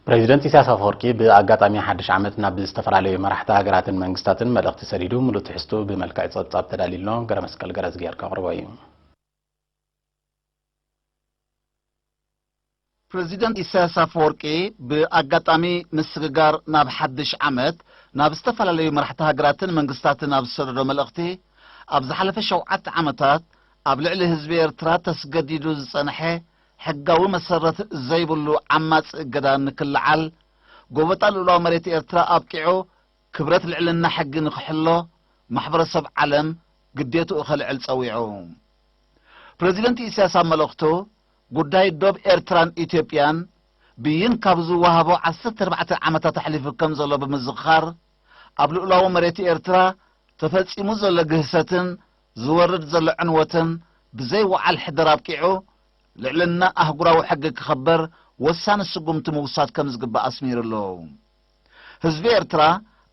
ፕሬዚደንት ኢሳያስ ኣፈወርቂ ብኣጋጣሚ ሓድሽ ዓመት ናብ ዝተፈላለዩ መራሕቲ ሃገራትን መንግስታትን መልእኽቲ ሰዲዱ፣ ምሉእ ትሕዝቱ ብመልክዕ ጸብጻብ ተዳሊሉ ኣሎ። ገረ መስቀል ገረዝጊሄር ከቕርቦ እዩ። ፕሬዚደንት ኢሳያስ ኣፈወርቂ ብኣጋጣሚ ምስግጋር ናብ ሓድሽ ዓመት ናብ ዝተፈላለዩ መራሕቲ ሃገራትን መንግስታትን ኣብ ዝሰደዶ መልእኽቲ፣ ኣብ ዝሓለፈ ሸውዓተ ዓመታት ኣብ ልዕሊ ህዝቢ ኤርትራ ተስገዲዱ ዝጸንሐ ሕጋዊ መሰረት ዘይብሉ ዓማጺ እገዳ ንክልዓል፣ ጎበጣ ልኡላዊ መሬት ኤርትራ ኣብቂዑ ክብረት ልዕልና ሕጊ ንክሕሎ ማሕበረሰብ ዓለም ግዴትኡ ከልዕል ጸዊዑ። ፕሬዚደንት ኢሳያስ ኣብ መልእኽቱ፣ ጉዳይ ዶብ ኤርትራን ኢትዮጵያን ብይን ካብ ዝወሃቦ ዓሰርተ ኣርባዕተ ዓመታት ኣሕሊፉ ከም ዘሎ ብምዝኽኻር፣ ኣብ ልኡላዊ መሬት ኤርትራ ተፈጺሙ ዘሎ ግህሰትን ዝወርድ ዘሎ ዕንወትን ብዘይ ወዓል ሕደር ኣብቂዑ፣ ልዕልና ኣህጉራዊ ሕጊ ክኸበር ወሳኒ ስጉምቲ ምውሳድ ከም ዝግባእ ኣስሚሩ ኣሎ። ህዝቢ ኤርትራ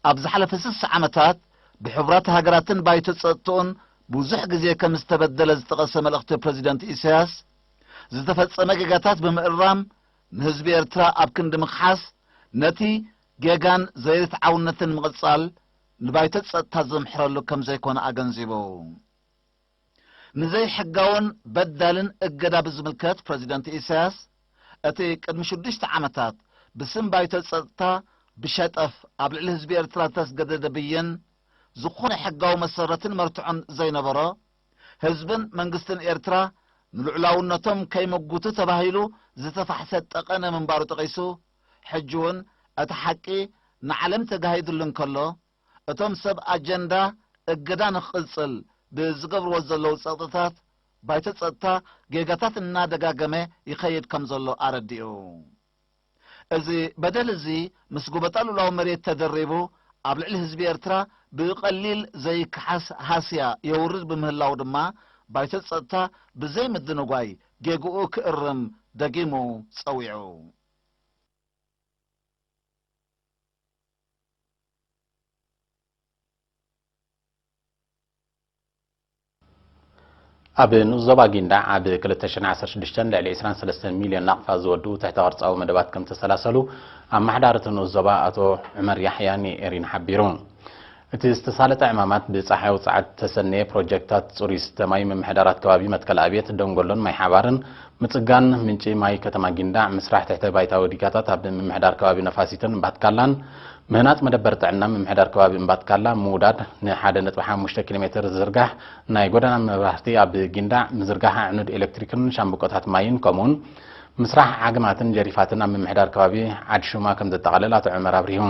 ኣብ ዝሓለፈ ስሳ ዓመታት ብሕቡራት ሃገራትን ባይቶ ጸጥትኡን ብዙሕ ግዜ ከም ዝተበደለ ዝጠቐሰ መልእኽቲ ፕሬዚደንት ኢሳያስ፣ ዝተፈጸመ ጌጋታት ብምእራም ንህዝቢ ኤርትራ ኣብ ክንዲ ምኽሓስ፣ ነቲ ጌጋን ዘይርትዓውነትን ምቕጻል ንባይቶ ጸጥታ ዘምሕረሉ ከም ዘይኮነ ኣገንዚቡ። ንዘይሕጋውን በዳልን እገዳ ብዝምልከት ፕሬዚደንት ኢሳያስ፣ እቲ ቅድሚ ሽዱሽተ ዓመታት ብስም ባይቶ ጸጥታ ብሸጠፍ ኣብ ልዕሊ ህዝቢ ኤርትራ ዝተስገደደ ብይን፣ ዝኾነ ሕጋዊ መሰረትን መርትዖን ዘይነበሮ፣ ህዝብን መንግስትን ኤርትራ ንልዑላውነቶም ከይምጉቱ ተባሂሉ ዝተፋሕሰ ጠቐነ ምንባሩ ጠቒሱ፣ ሕጂ እውን እቲ ሓቂ ንዓለም ተጋሂዱሉ እንከሎ፣ እቶም ሰብ ኣጀንዳ እገዳ ንክቕጽል ብዝገብርዎ ዘለዉ ጸቕጥታት፣ ባይቶ ጸጥታ ጌጋታት እናደጋገመ ይኸይድ ከም ዘሎ ኣረዲኡ። እዚ በደል እዚ ምስ ጉበጣ ልኡላዊ መሬት ተደሪቡ ኣብ ልዕሊ ህዝቢ ኤርትራ ብቐሊል ዘይከሓስ ሃስያ የውርድ ብምህላዉ ድማ፣ ባይቶ ጸጥታ ብዘይ ምድንጓይ ጌግኡ ክእርም ደጊሙ ጸዊዑ። ኣብ ንኡስ ዞባ ጊንዳዕ ኣብ ክልተ ሽሕን ዓሰርተ ሽዱሽተን ልዕሊ ዕስራን ሰለስተን ሚልዮን ናቕፋ ዝወድኡ ትሕተ ቅርጻዊ መደባት ከም ዝተሰላሰሉ ኣመሓዳሪ እቲ ንኡስ ዞባ ኣቶ ዑመር ያሕያ ንኤሪና ሓቢሩ። እቲ ዝተሳለጠ ዕማማት ብጸሓያዊ ጸዓት ዝተሰነየ ፕሮጀክታት ጽሩይ ዝስተ ማይ ምምሕዳራት ከባቢ መትከል ኣብየት፣ ደንጎሎን ማይ ሓባርን፣ ምጽጋን ምንጪ ማይ ከተማ ጊንዳዕ፣ ምስራሕ ትሕተ ባይታዊ ዲጋታት ኣብ ምምሕዳር ከባቢ ነፋሲትን እምባትካላን፣ ምህናጽ መደበር ጥዕና ምምሕዳር ከባቢ እምባትካላ፣ ምውዳድ ንሓደ ነጥቢ ሓሙሽተ ኪሎ ሜትር ዝዝርጋሕ ናይ ጎደና መብራህቲ ኣብ ጊንዳዕ፣ ምዝርጋሕ ኣዕኑድ ኤሌክትሪክን ሻምብቆታት ማይን፣ ከምኡውን ምስራሕ ዓግማትን ጀሪፋትን ኣብ ምምሕዳር ከባቢ ዓዲ ሹማ ከም ዘጠቓልል ኣቶ ዑመር ኣብሪሁ።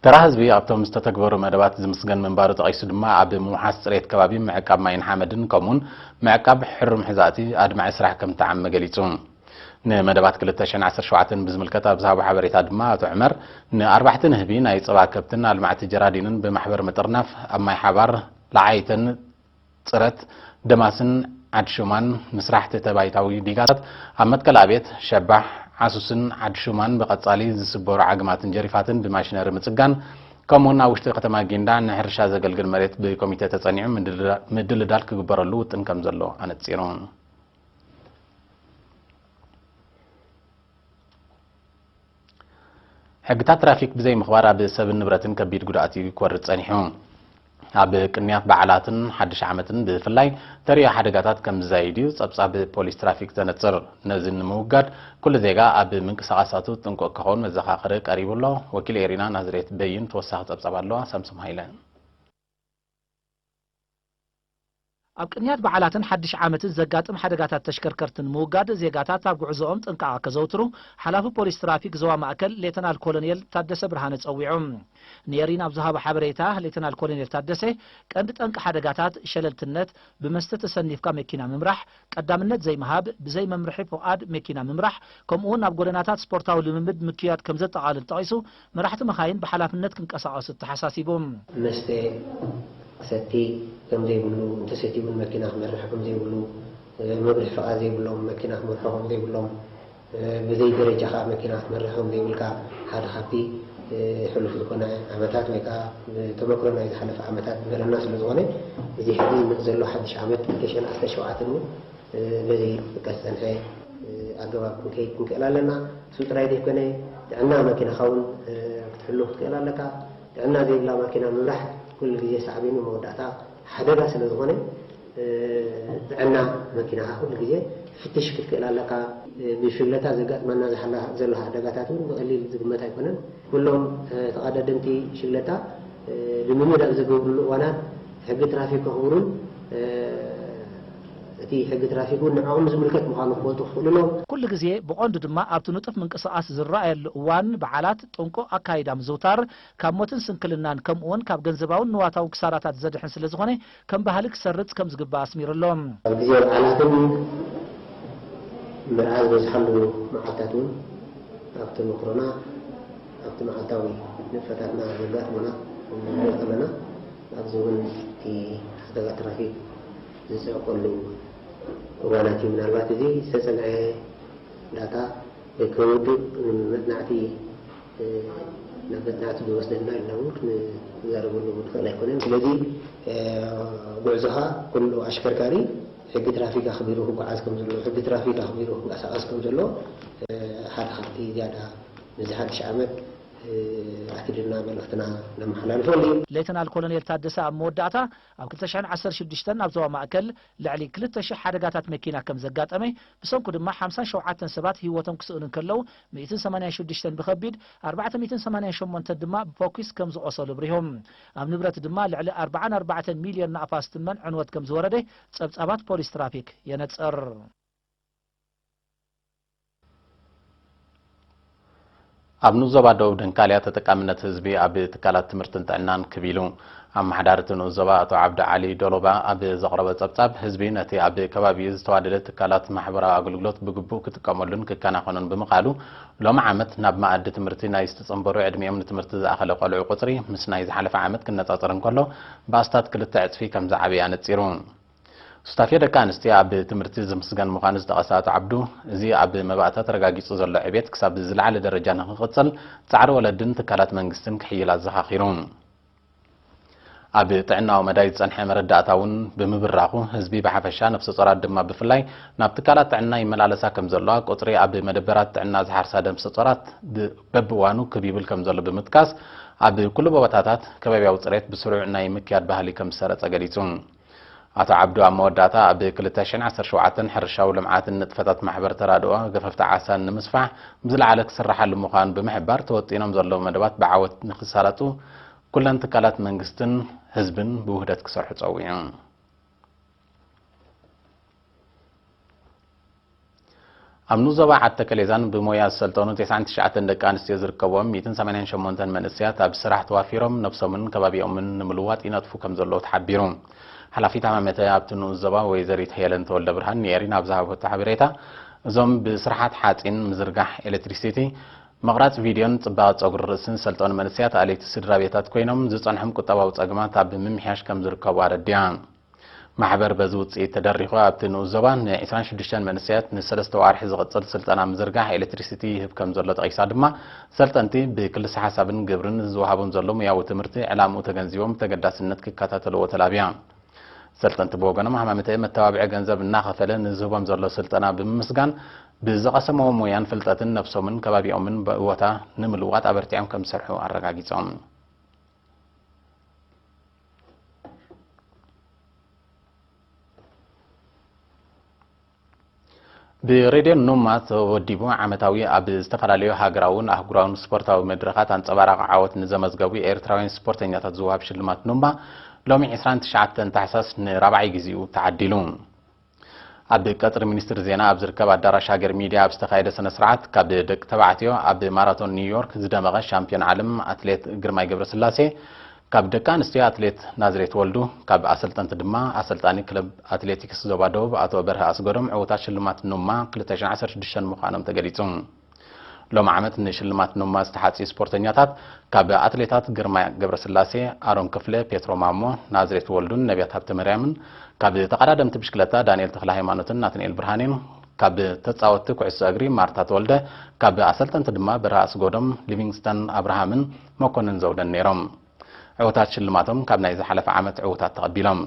ተራ ህዝቢ ኣብቶም ዝተተግበሩ መደባት ዝምስገን ምንባሩ ጠቒሱ ድማ፣ ኣብ ምውሓስ ጽሬት ከባቢ፣ ምዕቃብ ማይን ሓመድን ከምኡውን ምዕቃብ ሕሩም ሕዛእቲ ኣድማዒ ስራሕ ከም እተዓመ ገሊጹ። ንመደባት ክልተ ሽሕን ዓሰርተ ሸውዓተን ብዝምልከት ኣብ ዝሃቦ ሓበሬታ ድማ ኣቶ ዑመር፣ ንኣርባሕቲ ንህቢ፣ ናይ ጸባ ከብትን ኣልማዕቲ ጀራዲንን ብማሕበር ምጥርናፍ ኣብ ማይ ሓባር፣ ለዓይተን፣ ጽረት፣ ደማስን ዓድሹማን ምስራሕ ትሕተ ባይታዊ ዲጋታት ኣብ መትከል ኣብየት፣ ሸባሕ፣ ዓሱስን ዓድሹማን ብቐጻሊ ዝስበሩ ዓግማትን ጀሪፋትን ብማሽነሪ ምጽጋን፣ ከምኡውን ኣብ ውሽጢ ከተማ ጊንዳዕ ንሕርሻ ዘገልግል መሬት ብኮሚተ ተጸኒዑ ምድልዳ-፣ ምድልዳል ክግበረሉ ውጥን ከም ዘሎ ኣነጺሩ። ሕግታት ትራፊክ ብዘይምኽባር ኣብ ሰብን ንብረትን ከቢድ ጉድኣት እዩ ክወርድ ጸኒሑ። ኣብ ቅንያት በዓላትን ሓድሽ ዓመትን ብፍላይ ተርእዮ ሓደጋታት ከም ዝዛይድ እዩ ጸብጻብ ፖሊስ ትራፊክ ዘነጽር። ነዚ ንምውጋድ ኩሉ ዜጋ ኣብ ምንቅስቓሳቱ ጥንቁቕ ክኸውን መዘኻኸሪ ቀሪቡ ኣሎ። ወኪል ኤሪና ናዝሬት በይን ተወሳኺ ጸብጻብ ኣለዋ። ሳምሶም ሃይለ። ኣብ ቅንያት በዓላትን ሓድሽ ዓመትን ዘጋጥም ሓደጋታት ተሽከርከርትን ምውጋድ፣ ዜጋታት ኣብ ጉዕዞኦም ጥንቃቐ ከዘውትሩ፣ ሓላፊ ፖሊስ ትራፊክ ዞባ ማእከል ሌተናል ኮሎኔል ታደሰ ብርሃነ ጸዊዑ። ንኤሪና ኣብ ዝሃቦ ሓበሬታ፣ ሌተናል ኮሎኔል ታደሰ፣ ቀንዲ ጠንቂ ሓደጋታት ሸለልትነት፣ ብመስተ ተሰኒፍካ መኪና ምምራሕ፣ ቀዳምነት ዘይምሃብ፣ ብዘይ መምርሒ ፍቓድ መኪና ምምራሕ፣ ከምኡውን ኣብ ጎደናታት ስፖርታዊ ልምምድ ምክያድ ከም ዘጠቓልል ጠቒሱ፣ መራሕቲ መኻይን ብሓላፍነት ክንቀሳቐሱ ተሓሳሲቡ። መስተ ክሰቲ ከም ዘይብሉ፣ እንተሰትዩ እውን መኪና ክመርሕ ከም ዘይብሉ፣ መምርሒ ፍቓድ ዘይብሎም መኪና ክመርሑ ከም ዘይብሎም፣ ብዘይ ደረጃ ከዓ መኪና ክትመርሕ ከም ዘይብልካ ሓደ ካብቲ ሕሉፍ ዝኾነ ዓመታት ወይ ከዓ ተመክሮ ናይ ዝሓለፈ ዓመታት ዝነበረና ስለ ዝኾነ፣ እዚ ሕዚ ዘሎ ሓድሽ ዓመት ክልተ ሽሕን ዓሰርተ ሸውዓተን እውን በዚ ይጥቀስ ዝጸንሐ። ኣገባብ ክንከይድ ክንክእል ኣለና። እሱ ጥራይ ዘይኮነ፣ ጥዕና መኪናኻ እውን ክትሕሉ ክትክእል ኣለካ። ጥዕና ዘይብላ ማኪና ምምራሕ ኩሉ ግዜ ሳዕቤኑ መወዳእታ ሓደጋ ስለ ዝኾነ፣ ጥዕና መኪናኻ ኩሉ ግዜ ፍትሽ ክትክእል ኣለካ። ብሽግለታ ዘጋጥመና ዘሎ ሓደጋታት እውን ብቐሊል ዝግመት ኣይኮነን። ኩሎም ተቐዳደምቲ ሽግለታ ልምምድ ኣብ ዝገብርሉ እዋናት ሕጊ ትራፊክ ከኽብሩን እቲ ሕጊ ትራፊክ እውን ንዕኦም ዝምልከት ምዃኑ ክፈልጡ ክኽእሉ ኣለዎም። ኩሉ ግዜ፣ ብቐንዱ ድማ ኣብቲ ንጡፍ ምንቅስቓስ ዝረኣየሉ እዋን፣ በዓላት፣ ጥንቁቕ ኣካይዳ ምዝውታር ካብ ሞትን ስንክልናን ከምኡውን ካብ ገንዘባውን ንዋታውን ክሳራታት ዘድሕን ስለ ዝኾነ፣ ከም ባህሊ ክሰርጽ ከም ዝግባእ ኣስሚሩ ኣሎ። ኣብ ግዜ በዓላትን መርዓ ዝበዝሓሉ መዓልታት እውን ኣብ ተመክሮና ኣብቲ መዓልታዊ ንጥፈታትና ዘጋጥሙና ንሪኦ ከለና፣ ኣብዚ እውን እቲ ሓደጋ ትራፊክ ዝፅዕቐሉ እዋናት እዩ። ምናልባት እዚ ዝተፀንዐ ዳታ ወይ ከውድብ መፅናዕቲ ናብ መፅናዕቲ ዝወስደና ኢልና እውን ክንዛረበሉ ንኽእል ኣይኮነን። ስለዚ ጉዕዞኻ ኩሉ ኣሽከርካሪ ሕጊ ትራፊክ ኣኽቢሩ ክጓዓዝ ከም ዘለዎ፣ ሕጊ ትራፊክ ኣኽቢሩ ክንቀሳቐስ ከም ዘለዎ ሓደ ካብቲ ዝያዳ ነዚ ሓድሽ ዓመት ኣትድና መልእኽትና ነመሓላልፈሉ እዩ። ሌተናል ኮሎኔል ታደሰ ኣብ መወዳእታ፣ ኣብ ክልተ ሽሕን ዓሰርተ ሽዱሽተን ኣብ ዞባ ማእከል ልዕሊ ክልተ ሽሕ ሓደጋታት መኪና ከም ዘጋጠመ፣ ብሰንኩ ድማ ሓምሳን ሸውዓተን ሰባት ህይወቶም ክስእኑ እንከለዉ፣ ሚእትን ሰማንያን ሽዱሽተን ብኸቢድ፣ ኣርባዕተ ሚእትን ሰማንያን ሸሞንተን ድማ ብፎኪስ ከም ዝቖሰሉ ኣብሪሆም። ኣብ ንብረት ድማ ልዕሊ ኣርባዓን ኣርባዕተን ሚልዮን ናእፋ ዝትመን ዕንወት ከም ዝወረደ ጸብጻባት ፖሊስ ትራፊክ የነጽር። ኣብ ንኡስ ዞባ ደቡብ ደንካልያ ተጠቃምነት ህዝቢ ኣብ ትካላት ትምህርትን ጥዕናን ክብ ኢሉ። ኣመሓዳሪ እቲ ንኡስ ዞባ ኣቶ ዓብዱ ዓሊ ዶሎባ ኣብ ዘቕረቦ ጸብጻብ፣ ህዝቢ ነቲ ኣብ ከባቢኡ ዝተዋደደ ትካላት ማሕበራዊ ኣገልግሎት ብግቡእ ክጥቀመሉን ክከናኸኖን ብምኽኣሉ፣ ሎሚ ዓመት ናብ መኣዲ ትምህርቲ ናይ ዝተጸንበሩ ዕድሚኦም ንትምህርቲ ዝኣኸለ ቆልዑ ቁጽሪ ምስ ናይ ዝሓለፈ ዓመት ክነጻጸር እንከሎ፣ ብኣስታት ክልተ ዕጽፊ ከም ዝዓበየ ኣነጺሩ። ሱታፌ ደቂ ኣንስትዮ ኣብ ትምህርቲ ዝምስገን ምዃኑ ዝጠቐሰ ኣቶ ዓብዱ፣ እዚ ኣብ መባእታ ተረጋጊጹ ዘሎ ዕቤት ክሳብ ዝለዓለ ደረጃ ንኽቕጽል ጻዕሪ ወለድን ትካላት መንግስትን ክሕይል ኣዘኻኺሩ። ኣብ ጥዕናዊ መዳይ ዝጸንሐ መረዳእታ እውን ብምብራኹ፣ ህዝቢ ብሓፈሻ፣ ነፍሰ ጾራት ድማ ብፍላይ ናብ ትካላት ጥዕና ይመላለሳ ከም ዘለዋ፣ ቁጽሪ ኣብ መደበራት ጥዕና ዝሓርሳ ነፍሰ ጾራት ብ-፣ በብእዋኑ ክብ ይብል ከም ዘሎ ብምጥቃስ፣ ኣብ ኩሉ ቦታታት ከባቢያዊ ጽሬት ብስሩዕ ናይ ምክያድ ባህሊ ከም ዝሰረጸ ገሊጹ። ኣቶ ዓብዱ ኣብ መወዳእታ፣ ኣብ ክልተ ሽሕን ዓሰርተ ሸውዓተን ሕርሻዊ ልምዓትን ንጥፈታት ማሕበር ተራድኦ ገፈፍቲ ዓሳን ንምስፋሕ ብዝለዓለ ክስራሓሉ ምዃኑ ብምሕባር፣ ተወጢኖም ዘለዉ መደባት ብዓወት ንኽሳለጡ ኩለን ትካላት መንግስትን ህዝብን ብውህደት ክሰርሑ ጸዊዑ። ኣብ ንኡስ ዞባ ዓዲ ተከሌዛን ብሞያ ዝሰልጠኑ ተስዓን ትሽዓተን ደቂ ኣንስትዮ ዝርከብዎም ሚእትን ሰማንያን ሸሞንተን መንእሰያት ኣብ ስራሕ ተዋፊሮም ነብሶምን ከባቢኦምን ንምልዋጥ ይነጥፉ ከም ዘለዉ ተሓቢሩ። ሓላፊት ሃማመተ ኣብቲ ንኡስ ዞባ ወይዘሪት ሄለን ተወልደ ብርሃን ንኤሪና ኣብ ዝሃበቶ ሓበሬታ፣ እዞም ብስራሓት ሓፂን፣ ምዝርጋሕ ኤሌክትሪሲቲ፣ ምቕራፅ ቪድዮን ፅባቐ ፀጉሪ ርእስን ዝሰልጠኑ መንእሰያት ኣለይቲ ስድራ ቤታት ኮይኖም፣ ዝፀንሖም ቁጠባዊ ፀገማት ኣብ ምምሕያሽ ከም ዝርከቡ ኣረዲኣ። ማሕበር በዚ ውፅኢት ተደሪኹ ኣብቲ ንኡስ ዞባ ን ዕስራን ሽዱሽተን መንእሰያት ንሰለስተ ዋርሒ ዝቕጽል ስልጠና ምዝርጋሕ ኤሌክትሪሲቲ ይህብ ከም ዘሎ ጠቒሳ ድማ፣ ሰልጠንቲ ብክልሰ ሓሳብን ግብርን ዝወሃቦም ዘሎ ሙያዊ ትምህርቲ ዕላምኡ ተገንዚቦም ብተገዳስነት ክከታተልዎ ተላብያ። ሰልጠንቲ ብወገኖም ሃማመተ መተባብዒ ገንዘብ እናኸፈለ ንዝህቦም ዘሎ ስልጠና ብምምስጋን፣ ብዝቐሰምዎ ሙያን ፍልጠትን ነብሶምን ከባቢኦምን ብእወታ ንምልዋጥ ኣበርቲዖም ከም ዝሰርሑ ኣረጋጊጾም። ብሬድዮ ኑማ ተወዲቡ ዓመታዊ ኣብ ዝተፈላለዩ ሃገራውን ኣህጉራውን ስፖርታዊ መድረኻት ኣንጸባራቒ ዓወት ንዘመዝገቡ ኤርትራውያን ስፖርተኛታት ዝወሃብ ሽልማት ኑማ፣ ሎሚ ዕስራን ትሽዓተን ታሕሳስ ንራብዓይ ግዜኡ ተዓዲሉ። ኣብ ቀጽሪ ሚኒስትሪ ዜና ኣብ ዝርከብ ኣዳራሽ ሃገር ሚድያ ኣብ ዝተኻየደ ስነ ስርዓት፣ ካብ ደቂ ተባዕትዮ ኣብ ማራቶን ኒውዮርክ ዝደመቐ ሻምፒዮን ዓለም ኣትሌት ግርማይ ገብረስላሴ፣ ካብ ደቂ ኣንስትዮ ኣትሌት ናዝሬት ወልዱ፣ ካብ ኣሰልጠንቲ ድማ ኣሰልጣኒ ክለብ ኣትሌቲክስ ዞባ ደቡብ ኣቶ በርሀ ኣስገዶም ዕዉታት ሽልማት ኑማ ክልተ ሽሕን ዓሰርተ ሽዱሽተን ምዃኖም ተገሊጹ። ሎም ዓመት ንሽልማት ኑማ ዝተሓጽዩ ስፖርተኛታት፣ ካብ ኣትሌታት ግርማይ ገብረስላሴ፣ ኣሮን ክፍለ፣ ፔትሮ ማሞ፣ ናዝሬት ወልዱን ነቢያት ሃብተመርያምን፣ ካብ ተቐዳደምቲ ብሽክለታ ዳንኤል ተኽለሃይማኖትን ናትናኤል ብርሃኔን፣ ካብ ተጻወትቲ ኩዕሶ እግሪ ማርታ ተወልደ፣ ካብ ኣሰልጠንቲ ድማ በርሀ ኣስገዶም፣ ሊቪንግስተን ኣብርሃምን መኮንን ዘውደን ነይሮም። ዕዉታት ሽልማቶም ካብ ናይ ዝሓለፈ ዓመት ዕዉታት ተቐቢሎም።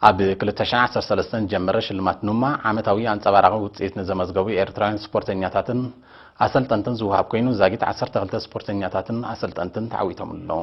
ኣብ ክልተ ሺሕ ዓሰርተ ሰለስተ ዝጀመረ ሽልማት ኑማ ዓመታዊ ኣንጸባራቒ ውጽኢት ንዘመዝገቡ ኤርትራውያን ስፖርተኛታትን ኣሰልጠንትን ዝወሃብ ኮይኑ፣ ዛጊት ዓሰርተ ክልተ ስፖርተኛታትን ኣሰልጠንትን ተዓዊቶም ኣለዉ።